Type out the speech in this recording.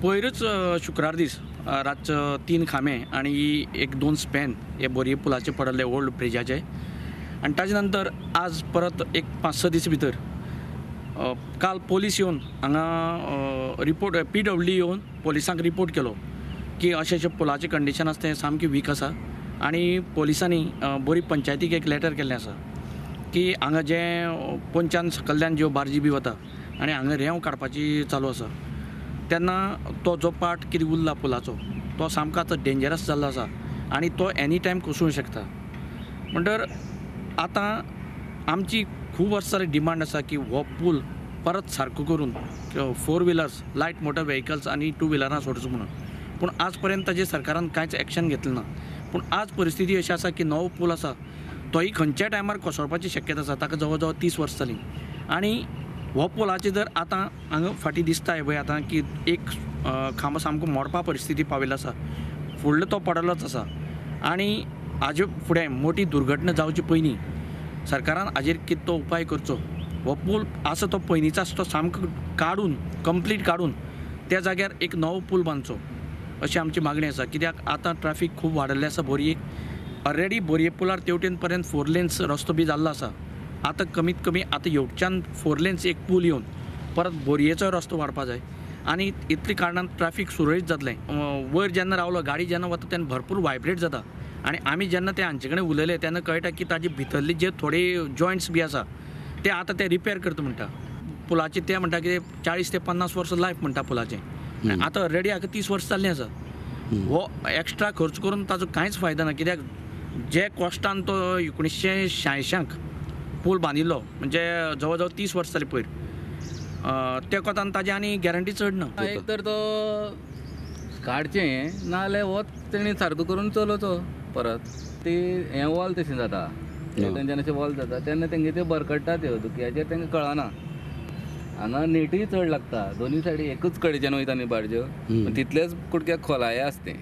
पयरूच शुक्रार दीस रातचो 3 खांबे आनी 1-2 स्पॅन हे बोरये पुलाचे पडले ओल्ड ब्रिजाचे. आनी ताजे नंतर आज परत एक 5-6 दीस भितर काल पोलीस येवन हांगा रिपोर्ट PWD येवन पोलिसांक रिपोर्ट केलो की अशें अशें पुलाचें कंडिशन आसा तें सामकें वीक आसा आनी पोलिसांनी बोरी पंचायतीक एक लेटर केल्लें आसा की हांगा जें पोंच्यान सकल्ल्यान ज्यो बार्जी बी वता आनी हांगा रेंव काडपाची चालू आसा तेन्ना तो जो पार्ट कितें उरला पुलाचो तो सामको आतां डेंजरस जाल्लो आसा आनी तो एनी टायम कोसळूंक शकता. म्हणटर आतां आमची खूब वर्सां जाली डिमांड आसा की हो पूल परत सारको करून 4 व्हिलर्स लायट मोटर व्हेकल्स आनी 2 व्हिलरां सोडचो म्हणून. पूण आज पर्यंत ताजेर सरकारान कांयच एक्शन घेतलें ना. पूण आज परिस्थिती अशी आसा की नवो पूल आसा तोय खंयच्या टायमार कोसळपाची शक्यता आसा. ताका जवळ जवळ 30 वर्सां जालीं आनी हो पुलाचेर जर आतां हांगा फाटीं दिसता पळय आतां की एक खांबो सामको मोडपा परिस्थिती पाविल्लो आसा, फुडलो तो पडलोच आसा आनी हाजे फुडें मोठी दुर्घटना जावची पयलीं सरकारान हाजेर कितें तो उपाय करचो. हो पूल आसा तो पयलींचो आसा तो सामको काडून कंप्लीट काडून त्या जाग्यार एक नवो पूल बांदचो अशी आमची मागणी आसा. कित्याक आतां ट्राफीक खूब वाडिल्लें आसा बोरयेक. ऑलरेडी बोरये पुलार तेवटेन पर्यंत 4 लेन्स रस्तो बी जाल्लो आसा. आतां कमीत कमी आतां येवच्यान 4 लेन्स एक पूल येवन परत बोरयेचो रस्तो वाडपा जाय आनी इतले कारणान ट्राफीक सुरळीत जातलें. वयर जेन्ना रावलो गाडी जेन्ना वता तेन्ना भरपूर वायब्रेट जाता आनी आमी जेन्ना ते हांचे कडेन उलयले तेन्ना कळटा की ताजे भितरले जे थोडे जॉयंट्स बी आसा ते आतां ते रिपेर करता म्हणटा पुलाचे. ते म्हणटा की 40 ते 50 वर्सां लायफ म्हणटा पुलाचें. आतां ऑलरेडी हाका 30 वर्सां जाल्लीं आसा. हो एक्स्ट्रा खर्च करून ताजो कांयच फायदा ना. कित्याक जे कॉस्टान तो 1986 पूल बांदिल्लो म्हणजे जवळ जवळ 30 वर्सां जालीं पयर त्या कोतान ताजी आनी गॅरंटी चड ना. एक तर तो काडचें नाजाल्यार हो तेणी सारको करून चलोवचो परत. ती हें वॉल तशें जाता तेंच्यान अशें वॉल जाता तेन्ना तेंगे त्यो बरकट्टा त्यो धुक्याचेर तेंकां कळना. हांगा नेटूय चड लागता दोनूय सायडी एकूच कडेच्यान वयता न्ही बार्ज्यो तितलेच कुडक्याक खोलाय आसा तें.